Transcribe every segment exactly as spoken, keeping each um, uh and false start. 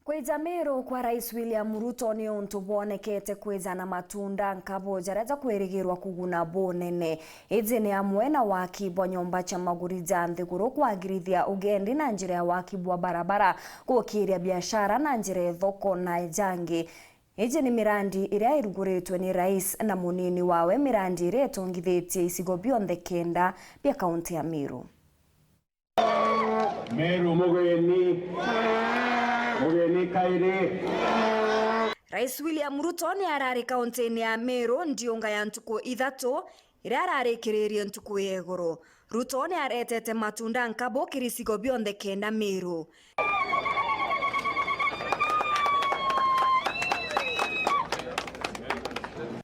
Kwija Meru kwa Rais William Ruto ni untu bwonekete kwija na matunda nkabu jaria jakwirigirwa kuguna bunene. Iji ni amwe na waki bwa nyomba cia maguri ja nthiguru, kwagirithia ugendi na njira ya waki bwa barabara, gukiria biashara na njira ya thoko na jangi. Iji ni mirandi iria iruguritwe ni Rais na munini wawe, mirandi iria itongithitie icigo bionthe kenda bia kaunti ya Meru. Meru mugeni, mugeni kairi. Rais William Ruto ni arari kaunti-ini ya Meru ndiunga ya ntuku ithatu iria ararikiririe ntuku ya iguru. Ruto ni aretete matunda nkabu kiri icigo bionthe kenda Meru.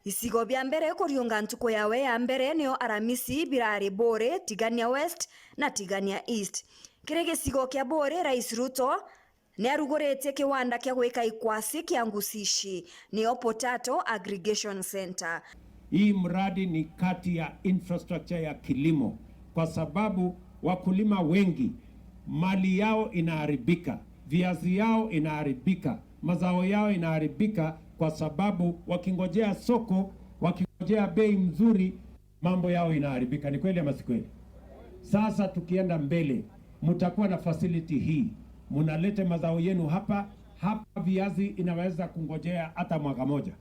Icigo bia mbere kuriunga ntuku yawe ya mbere nio Aramisi birari Buri, Tigania West na Tigania East. Kiri gicigo kia Buri, Rais Ruto ni aruguritie kiwanda kia gwika ikwasi kia ngucici, nio Potato Aggregation Centre. Hii mradi ni kati ya infrastructure ya kilimo, kwa sababu wakulima wengi mali yao inaharibika, viazi yao inaharibika, mazao yao inaharibika, kwa sababu wakingojea soko, wakingojea bei mzuri, mambo yao inaharibika. Ni kweli ama si kweli? Sasa tukienda mbele, mtakuwa na facility hii, mnalete mazao yenu hapa hapa, viazi inaweza kungojea hata mwaka moja.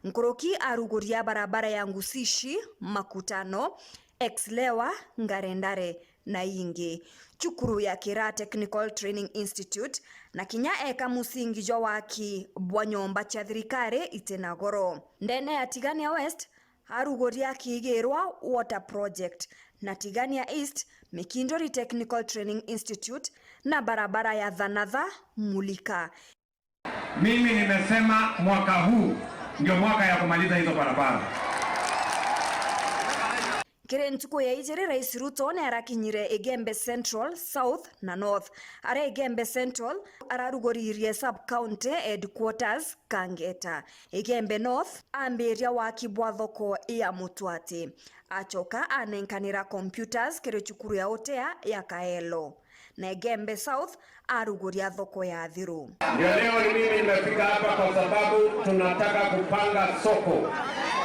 Nkuruki aruguria barabara ya Ngucici, Makutano, Exlewa, Ngarendare na ingi. Cukuru ya Kira Technical Training Institute na kinya eka musingi jwa waki bwa nyomba cia thirikari iti na goro. Ndene ya Tigania West, aruguria akigirwa water project, na Tigania East, Mikindori Technical Training Institute na barabara ya Thanatha Mulika. Mimi nimesema mwaka huu ndio mwaka ya kumaliza hizo barabara. Kiri ntuku ya ijiri, Rais Ruto ni arakinyire Igembe Central, South na North. Aria Igembe Central araruguririe sub county headquarters Kangeta. Igembe North ambiria waki bwa thoko ya Mutwati. Acoka anenkanira computers kiri cukuru ya Utea ya Kaelo. Na Igembe South aruguria thoko ya Thiru. Ndio leo ni mimi nimefika hapa kwa sababu tunataka kupanga soko.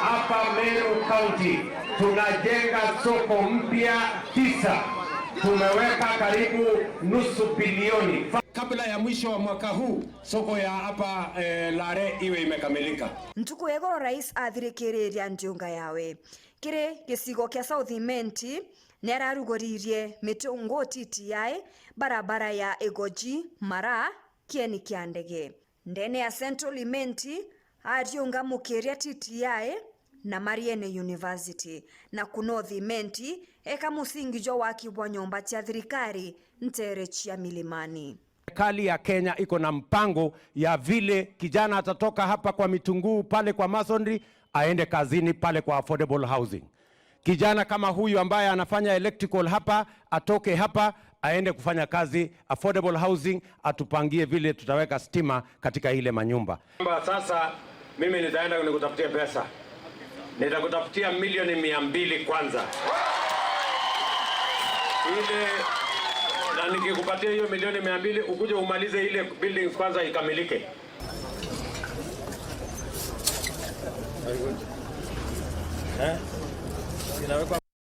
Hapa Meru County tunajenga soko mpya tisa. Tumeweka karibu nusu bilioni. Kabla ya mwisho wa mwaka huu, soko ya hapa, eh, Lare iwe imekamilika. Ntuku ya igoro Rais athirikiriria ndiunga yawe. Kiri gicigo kia South Imenti, ni araruguririe Mitungu T T I, barabara ya Igoji, Mara, kieni kia ndege. Ndene ya Central Imenti, ariunga Mukiria T T I na Mariene University, na ku North Imenti, eka musingi jwa waki bwa nyomba cia thirikari ntere cia milimani. Serikali ya Kenya iko na mpango ya vile kijana atatoka hapa kwa Mitunguu pale kwa masonry aende kazini pale kwa affordable housing. Kijana kama huyu ambaye anafanya electrical hapa, atoke hapa aende kufanya kazi affordable housing, atupangie vile tutaweka stima katika ile manyumba. Sasa mimi nitaenda nikutafutie pesa. Nitakutafutia milioni mia mbili kwanza. Ile, na nikikupatia hiyo milioni mia mbili, ukuje umalize ile buildings kwanza ikamilike. Eh? Inawekwa